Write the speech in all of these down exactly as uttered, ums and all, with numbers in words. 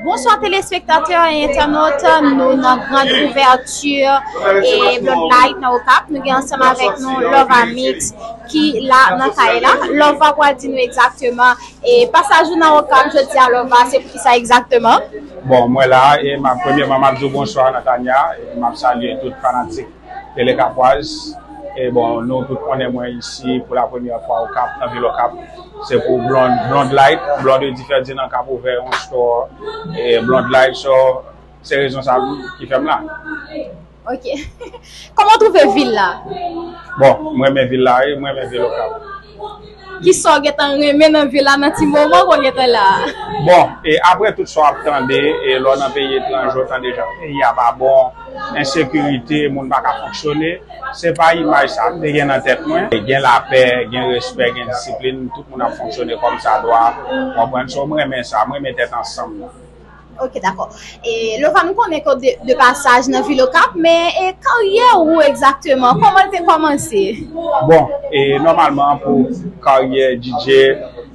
Bonswa telespektatè e entènot, nou nan grand ouvèti e Bloodlight nan Okap. Nou gen ansanm avèk nou Lova Mix ki la nan kay la. Lova pral di nou egzakteman e pasaj ou nan Okap jodi a Lova, se pou kisa egzakteman? Bon, mwen la, e m ap, premyèman, m ap di w bonswa, Natania, e m ap salye tout fanatik Tele Kapwaz. E bon, nou tout konnen mwen isi pou la premyè fwa Okap, nan vil Okap. Se pou Blond, Blondlight, Blondedy Ferdinand k ap ouvè yon store. E Blondlight, so, se rezon sa ki fè m la. Ok. Kòman w twouve vil la? Bon, mwen renmen vil la, wi, mwen renmen vil Okap. Kisa w gentan renmen nan vil la nan ti moman ke w gentan la a? Bon, e apre tout sa w ap tande, e lè w nan peyi etranje, w tande jan peyi a pa bon, ensekirite, moun pa ka fonksyone, se pa imaj sa m te gen nan tèt mwen. Gen lapè, gen respè, gen disiplin, tout moun ap fonksyone kòm sa dwa, w konprann? So, mwen renmen sa, mwen renmen tèt ansanm nan. Ok, dakò. E Lova, nou konnen ke w de, de pasaj nan vil Okap, men e karyè ou egzakteman, kòman l te kòmanse? Bon, e nòmalman pou karyè D J,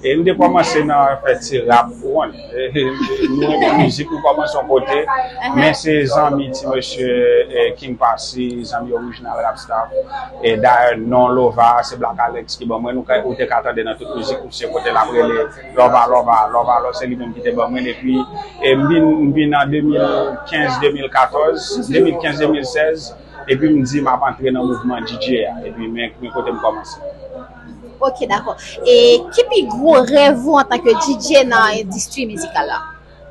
e m te kòmanse nan fè ti rap, ou konnen. E, e, nou renmen mizik, nou kòmanse yon kote, men se zanmi ti mesye, e, King Passy, zanmi Original Rap Staff. E dayè non Lova, se Black Alex ki ban mwen, nou ka, ou te ka tande nan tout mizik misye kote l ap rele Lova, Lova, Lova, Lova, se li menm ki te ban mwen. Epi, e m vin, m vin an de mil kenz, de mil katòz, de mil kenz, de mil sèz, epi m di m ap antre nan mouvman D J a, epi men, men kote m kòmanse. Ok, dakò. E ki pi gwo rèv ou antanke D J nan endistri mizikal la?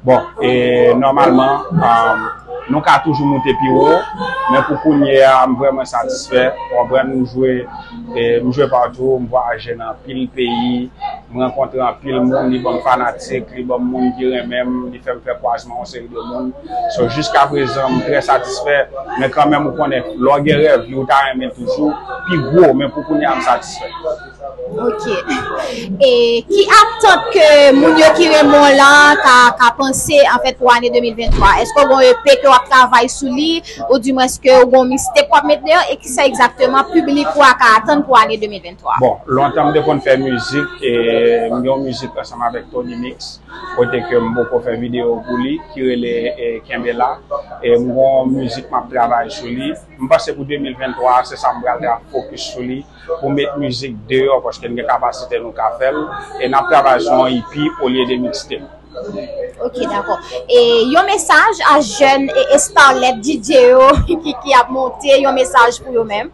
Bon, e nòmalman, um, nou ka toujou moute pi wo, men pou kounye a, m vrèman satisfè. W konprann, m jwe, e, m jwe patou, m vwayaje nan anpil peyi, m rankontre anpil moun, li ban m fanatik, li ban m moun ki renmen m, li fè m fè kwazman yon seri de moun. So, jiskaprezan, m trè satisfè, men kanmenm, ou konnen, lè w gen rèv, ou ta renmen toujou pi gwo, men pou kounye a, m satisfè. Ok. E ki atant ke moun yo ki renmen w lan ka, ka panse, anfèt, pou ane de mil venntwa? Èske w gen yon E P ke w ap travay sou li, oudimwens ke w gen yon mixtape w ap met deyò, e kisa egzakteman piblik ou a ka atann pou ane de mil venntwa? Bon, lontan m te konn fè mizik, e m gen yon mizik ansanm avèk Tony Mix, kote ke m poko fè videyo pou li, ki rele, e, Kenbe La. E m gen yon mizik m ap travay sou li. M panse pou de mil venntwa, se sa m pral fokis sou li, pou met mizik deyò, paske n gen kapasite nou ka fè l, e n ap travay sou yon E P olye de mixtape. Ok, dakò. E yon mesaj a jèn e, e starlet D J yo ki, ki ap monte, yon mesaj pou yo menm?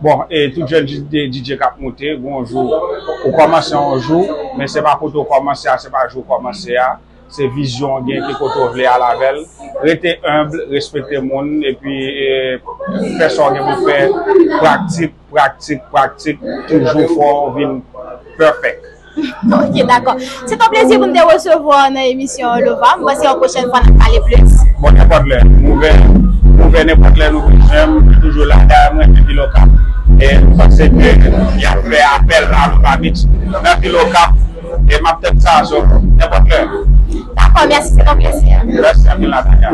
Bon, e tout jèn D J, D J k ap monte, gon jou, ou kòmanse yon jou, men se pa kote w kòmanse a, se pa jou w kòmanse a. Se vizyon w gen, ki kote w vle al avè l. Rete enb, respekte moun, epi, e, fè sa w gen pou fè. Pratik, pratik, pratik, toujou fò w vin pèfèk. Ok, dakò. Se t yon plezi pou n te resevwa w nan emisyon an, Lova. M panse yon pwochèn fwa n ap pale plis. Bon, nenpòt lè. M ouvè, m ouvè nenpòt lè nou bezwen m, m toujou la. Dayè, mwen, depi Okap. E m panse ke y ap fè apèl a Lova Mix nan vil Okap. E m ap tann sa, so, nenpòt lè. Dakò, mèsi, se t yon plezi. Mèsi anpil, Natania.